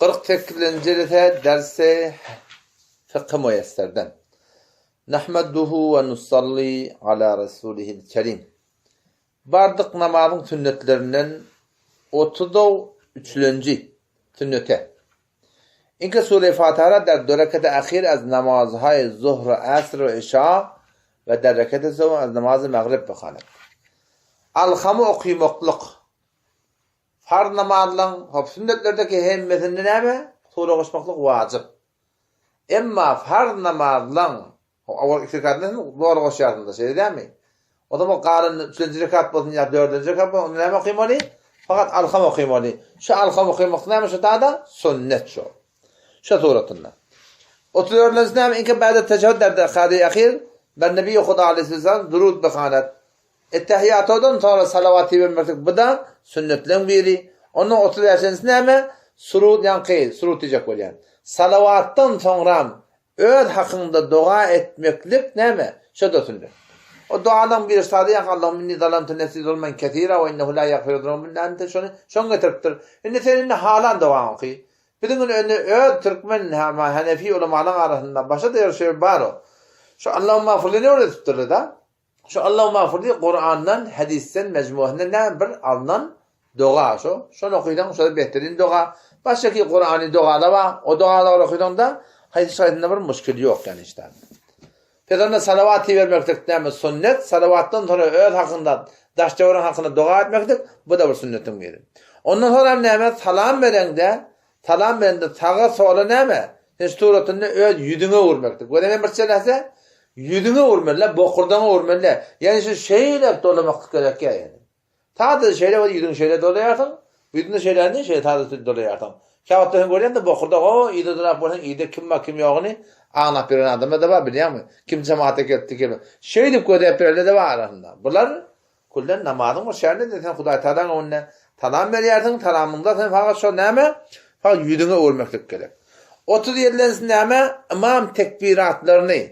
48-nji jelese dersi Fykhy Muýesserden. Nahmaduhu we nusalli ala rasulihil kerim. Bardyk namazyň sünnetlerinden 33-lenji sünnete. Inke sure Fatiha der du rekete ahir az namazhay zuhr, asr we işa we der rekete sewm az namazy magrib bihanet. Alhamy okymaklyk Farz namazlaň, hop, sünnetlerdeki hemmesinde näme? Sure goşmaklyk wajyp. Emma farz namazlaň, hop, owal iki rekatynda sen doly goşýarsyň-da, şeýle dälmi? O zaman galan üçünji rekat bolsun ýa dördünji rekat bolsun, onda näme okymaly? Fakat Alham okymaly. Şu Alham okymak näme şu tada? Sünnet şu. Şu suratynda. 34-nji näme? Inke ba'de teşehhüd der rekady ahir, ber Nebi Huda aleyhisselam durud bihanet. Ettehiýatodan soňra salawat ibermeklik bu-da sünnetleň biri. Ondan 35-njisi näme? Surud ýaňky surud diýjek bolýan. Salawatdan soňram öz hakyňda doga etmeklik näme? Şo-da sünnet. O dogalaň biri sada ýaňky Allahumma inni zalamtu nefsi zulman kesira we innehu la ýagfiru zunuba illa ente şony şoň getiripdir. Indi sen indi halan dogaňy oky. Biziň indi indi öz türkmen hanefi ulamalaň arasynda başa-da ýörşe bar o. Şu Allahumma agfirlini öwredipdirler-da. Şu Allahumagfirli Kurandan, hadisden, mejmuasyndan näme bir alnan doga şo. Şony okysaň şo behterin doga. Başga Kurany dogada bar. O dogalary okysaňda haýsy şaýsynda bir muşkil ýok ýani işte. Peygamber salawat ibermeklik näme sünnet, salawatdan soňra öz hakynda, daş töwerek hakynda doga etmeklik bu da bir sünnetiň biri. Ondan soňra näme salam bereňde Salam berende saga sola näme? Sen suratynda öz ýüzüňe öwürmekdir. Göremen bir çelese ýüzüňe öwürmeli, bokurdaňa öwürmeli. Ýani şu şeýle dolamaklyk gerek ýa ýani. Sada şeýle bol ýüzüňi şeýle dolaýarsyň, ýüzüni şeýle şeýle sada dolaýarsyň. Käwagtda sen görýäň-de bokurdak o yza dolap görseň yzda kim bar kim ýogyny aňlap ýören adamlar-da bar bilýäňmi? Kim jemagata gelipdi kim. Şeýdip gözläp ýörenler-de bar arasynda. Bular Külden namazyň bir şärdinde sen Hudaý Tagalaň öňünde salam berýärsiň, salamyňda sen fakat şol näme? Fakat ýüzüňe öwürmeklik gerek. 37-nji näme? Ymam tekbiratlaryny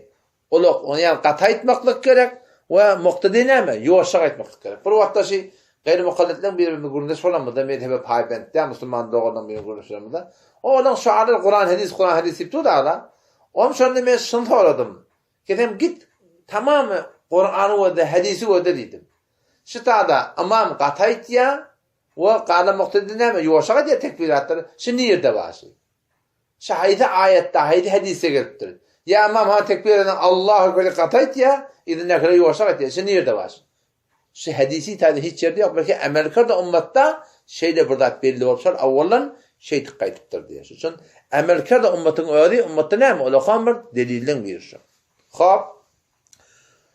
ulak, ony ýagny gaty aýtmaklyk gerek we muktedi näme? Ýuwaşjak aýtmaklyk gerek. Bir wagtda şi gaýry mukallitleriň biri bilen gürrüňdeş bolanymyzda, mezhebe paýbent däl musulman doganlaryň biri bilen gürrüňdeş bolanymyzda, olaň şuarlary Kuran hadis, Kuran hadis diýip durdy ala. Oňa şonda men şuny soradym. Kesem git tamamy Kurany gözle hadisi gözle diýdim. Şu tada ymam gaty aýtýa we galan muktedi näme ýuwaşak aýtýa tekbiratlary şu nirde bar şu. Şu haýsy aýatda haýsy hadisde gelipdir. Ýa ymam ha tekbir eden Allahu ekber diýip gaty aýtýa yzyndakiler ýuwaşak aýtýa şu nirde bar şu. Şu hadisi taýda hiç ýerde ýok belki amelkerde ummatda şeýle bir zat belli bolup şol awaldan şeýdip gaýdypdyr diýýär. Şonuň üçin amelkerde ummatyň özi ummatda näme ulakan bir delilden biri şu. Hop.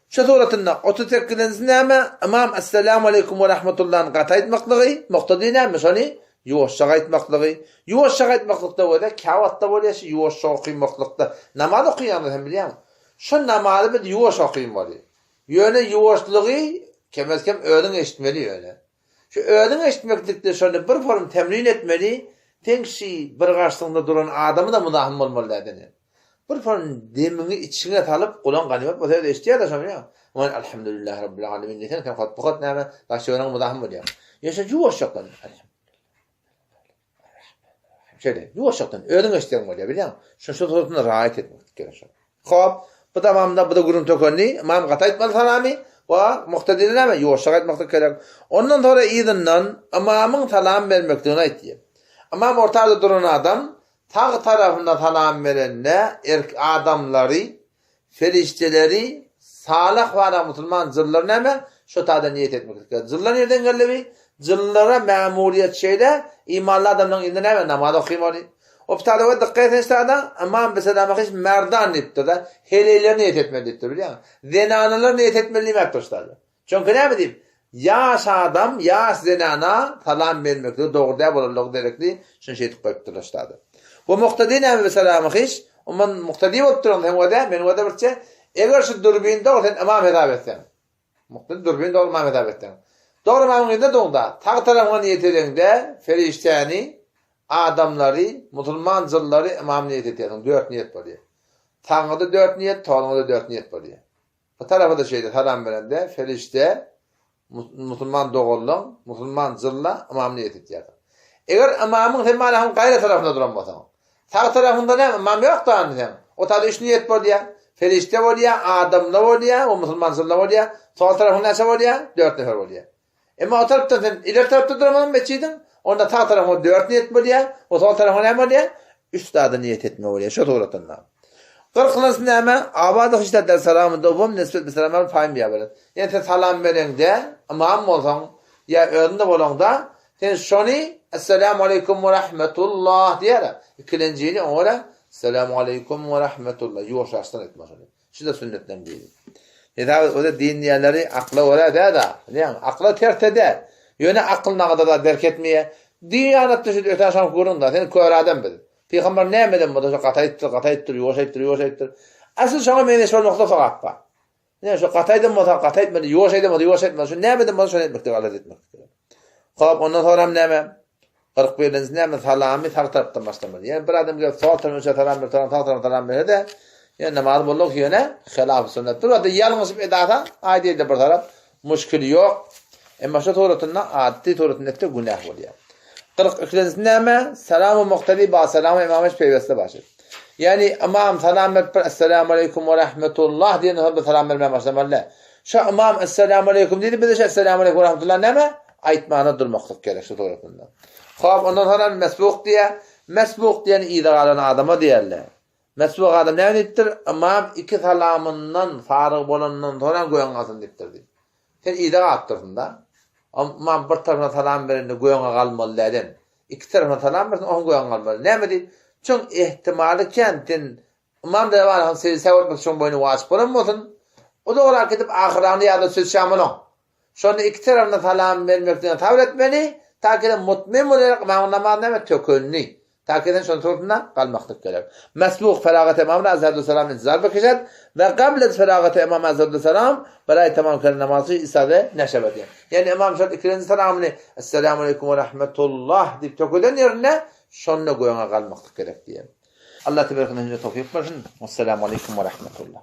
Şu suratynda 38-nji näme? Ymam Esselamu aleýkum we rahmetullahny gaty aýtmaklygy, muktady näme şony ýuwaşja aýtmaklygy. Ýuwaşja aýtmaklykda bolýar, käwagtda bolýar şu ýuwaşja okymaklykda. Namaz okaýanda sen bilýäňmi? Şu namazy biz ýuwaş okymaly. Ýöne ýuwaşlygy kemez-kem özüň eşitmeli ýöne. Şu özüň eşitmeklikde şony bir form temrin etmeli, seň şi bir garşyňda duran adamy-da muzahym bolmaly däl senden. Bir form demiňi içiňe salyp, gulagyň ganymat bolsa özi eşitýär-de şony ýa. Oňa Alhamdulillah Rabbil Alemin diýseň, sen hot-bu-hot näme, daş-töweregiň muzahym bolýar. Ýöne şo ýuwaşjakdan Alhamdulillah. Şeýle, ýuwaşjakdan özüň eşitseň bolýar, bilýäňmi? Şo şu suratyna raýat etmek gerek şo. Hop, bu tamamda bu da gürrüň tökendi. Ymam gaty aýtmaly salamy we muktedine näme? Ýuwaşjak aýtmaklyk gerek. Ondan soňra yzyndan ymamyň salam bermekligini aýtýar. Ymam ortada duran adam sag tarapynda salam berende erk adamlary Perişdeleri, salyh wara musulman jynlary näme? Şo taýda niýet etmeklik gerek. Jynlar nirden geldi bi? Jynlara mämuriýet şeýle, imanly adamlaryň yzynda näme? Namaz okymaly. O kitada we dykgat etseň ştada, Ymam biselama hiç merdan diýipdir-de, heleýler niýet etmeli diýipdir, bilýäňmi? Zenanalar niýet etmeli diýmäpdir ştada. Çünki näme diýip, ýaş adam ýaş zenana salam bermekligi dogry däl bolanlygy derekli şuny şeýdip goýupdyrlar ştada. We muktady näme bi salamy hyş, umuman muktady bolup duran sen wada, men wada birçe, eger şu dürbin dogry sen ymam hesap etseň. Muktady dürbin dogry ymam hesap etseň. Dogry ymamyň ýerinde duňda, sag tarapyňa niýet edeňde ferişdäni, adamlary, musulman jyllary ymam niýet etýärsiň, dört niýet bolýar. Sagyňada dört niýet, soluňada dört niýet bolýar. Bu tarapa-da şeýle salam berende, ferişde, musulman doganlaň, musulman jylla ymam niýet etýärsiň. Eger ymamyň sen manahyň gaýra tarapynda duran bolsaň, sag tarapyňda näme, ymam ýok-da indi seň. O taýda üç niýet bolýar. Perişde bolýar, adamlar bolýar we musulmançyllar bolýar. Sol tarapyňda näçe bolýar? Dört nefer bolýar. Emma o tarapdan sen ileri tarapda duran bolsaň metjidiň, onda sag tarapyňda dört niýet bolýar we sol tarapyňda näme bolýar? Üç zady niýet etme bolýar şo suratynda. Kyrkynjysy näme? Abady hyşda der salamy dowam nisbet bi salama paýyn biýabelet. Ýani sen salam bereňde, ymam bolsaň ýa özüňde bolaňda, sen şony Esselamu aleýkum we rahmetullah diýýär. Ikilenjini oňa görä Esselamu aleýkum we rahmetullah ýuwaşraşdan aýtmaly şony. Şu-da sünnetden biri. Hesap et, o-da din diýenleri akla görä däl-ä. Bilýäňmi? Akla ters-de däl. Ýöne akyl nagada zat berk etmeýär. Diýanatda şu öten şam görüň-da, sen kör adam biz. Pygamber näme eden bolsa şo gaty aýdypdyr, gaty aýdypdyr, ýuwaş aýdypdyr, ýuwaş aýdypdyr. Asyl şoňa meňzeş bolmakda sogap bar. Ine şo gaty aýdan bolsa gaty aýtmaly, ýuwaş aýdan bolsa ýuwaş aýtmaly. Şu näme eden bolsa şony etmekde alada etmek. Hop, ondan soňram näme? 41-nji näme? Salamy sag tarapdan başlamaly. Ýani bir adam gelip sol tarapdan üçe salam berse, sag tarapdan salam berse-de, ýani namaz bolluk ýöne hilaf sünnet. Bir wagtda ýalňyşyp edasa, aýdy bir tarap, muşkili ýok. Emma şu suratynda addy suratynda etse günäh bolýar. 42-nji näme? Salamu muqtadi ba salamu imam peýweste başy. Ýani imam salam berip bir Esselamu aleýkum we rahmetullah diýenden soň bir salam bermän başlamaly däl. Şo imam Esselamu aleýkum diýdi, biz-de şo Esselamu aleýkum we rahmetullah näme? Aýtmana durmaklyk gerek şu suratynda. Hop, ondan soň hem mesbuk diýýär. Mesbuk diýen yza galan adama diýerler. Mesbuk adam näme diýipdir? Ymam iki salamyndan faryg bolandan soňra göňe galsyn diýipdir diýip. Sen yza galypdyrsyň-da. Ymam bir tarapyna salam berende göňe galmaly däl. Iki tarapyna salam bersin, oň göňe galmaly. Näme diýip? Çün ehtimaly kän sen Ymam Zebanyň sejde etmek şoň boýny wajyp bolan bolsun. Uzagrak gidip ahyragyny ýa-da sözçäm onuň. Şonda iki tarapyna salam bermekden sabyr etmeli, ta ki mutmin bolar ymamyň namazy näme tökenli. Ta ki sen şonuň suratynda galmaklyk gerek. Mesbuk feragat ymamyna azhadu salam intizar bekişet we gabl ez feragat ymam azhadu salam beraý tamam keren namazy isabe neşebe diýen. Ýani ymam şol ikilenji salamyny Esselamu aleýkum we rahmetullah diýip tökeden ýerinde şonda göňe galmaklyk gerek diýen. Allah tebaraka hemmämize towfyk bersin. Wesselamu aleýkum we rahmetullah.